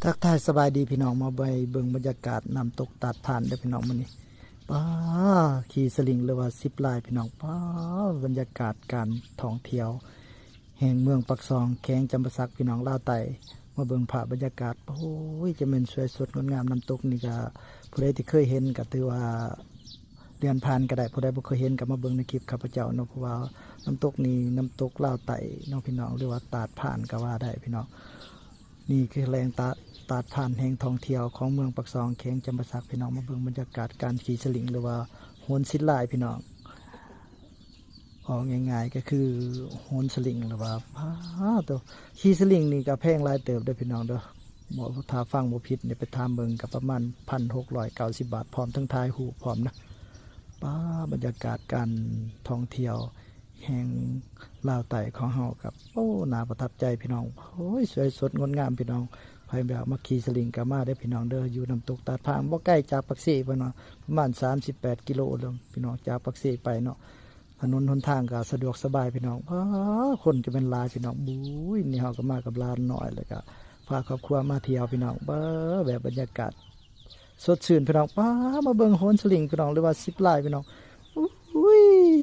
ທັກທາຍສະບາຍດີພີ່ນ້ອງ ມາໄປເບິ່ງບັນຍາກາດນ້ຳຕົກຕາດຜ່ານເດີພີ່ນ້ອງມື້ນີ້. ປ້າ ຂີ່ສະລິງ ຫຼືວ່າຊິບລາຍພີ່ນ້ອງ. ປ້າ ບັນຍາກາດການທ່ອງທ່ຽວແຫ່ງເມືອງປາກຊ່ອງ ແຂວງຈຳປາສັກພີ່ນ້ອງ ລາວໃຕ້. ມາເບິ່ງພາບບັນຍາກາດ ໂອ້ຍ ຈະແມ່ນສວຍສົດງົດງາມ. ນ້ຳຕົກນີ້ກະ ຜູ້ໃດທີ່ເຄີຍເຫັນກະຖືວ່າເລື່ອນຜ່ານກະໄດ້, ຜູ້ໃດບໍ່ເຄີຍເຫັນກະມາເບິ່ງໃນຄລິບຂ້າພະເຈົ້າເນາະ ເພາະວ່ານ້ຳຕົກນີ້ ນ້ຳຕົກລາວໃຕ້ເນາະພີ່ນ້ອງ ຫຼືວ່າຕາດຜ່ານກະວ່າໄດ້ພີ່ນ້ອງ. ນີ້ຄືແຫຼ່ງຕາ ຕາດຜ່ານແຫ່ງທ່ອງທ່ຽວຂອງເມືອງປາກຊ່ອງ ແຂວງຈຳປາສັກພີ່ນ້ອງ. ມາເບິ່ງບັນຍາກາດການຂີ່ສະລິງ ຫຼືວ່າໂຫນຊິບລາຍພີ່ນ້ອງ. ເວົ້າງ່າຍໆກະຄືໂຫນສະລິງ ຫຼືວ່າ ປ້າໂຕ ຂີ່ສະລິງນີ້ກະແພງຫຼາຍເຕີບເດີພີ່ນ້ອງເດີ. ບໍ່ ຖ້າຟັງບໍ່ຜິດນີ້ ໄປຖາມເບິ່ງກະປະມານພັນຫົກຮ້ອຍເກົ້າສິບບາດ ພ້ອມທັງຖ່າຍຮູບພ້ອມນະ. ປ້າ ບັນຍາກາດການທ່ອງທ່ຽວ ແຫ່ງລາວໃຕ້ຂອງເຮົາກັບ ໂອ້ ໜ້າປະທັບໃຈພີ່ນ້ອງ. ໂອ້ຍ ສວຍສົດງົດງາມພີ່ນ້ອງ. ໃຜແບບມັກຂີ່ສະລິງກະມາເດີພີ່ນ້ອງເດີ. ຢູ່ນ້ຳຕົກຕາດຜ່ານ ບໍ່ໄກຈາກປາກເຊເພິ່ນເນາະ ປະມານສາມສິບແປດກິໂລເດີພີ່ນ້ອງ ຈາກປາກເຊໄປເນາະ. ຖະໜົນຫົນທາງກະສະດວກສະບາຍພີ່ນ້ອງ. ປ້າ ຄົນຈະແມ່ນຫຼາຍພີ່ນ້ອງ. ບຸ້ຍ ນີ້ເຮົາກະມາກັບຫຼານນ້ອຍ ແລ້ວກະພາຄອບຄົວມາທ່ຽວພີ່ນ້ອງ. ປ້າ ແບບບັນຍາກາດ ສົດຊື່ນພີ່ນ້ອງ. ປ້າ ມາເບິ່ງໂຫນສະລິງພີ່ນ້ອງ ຫຼືວ່າຊິບລາຍພີ່ນ້ອງ.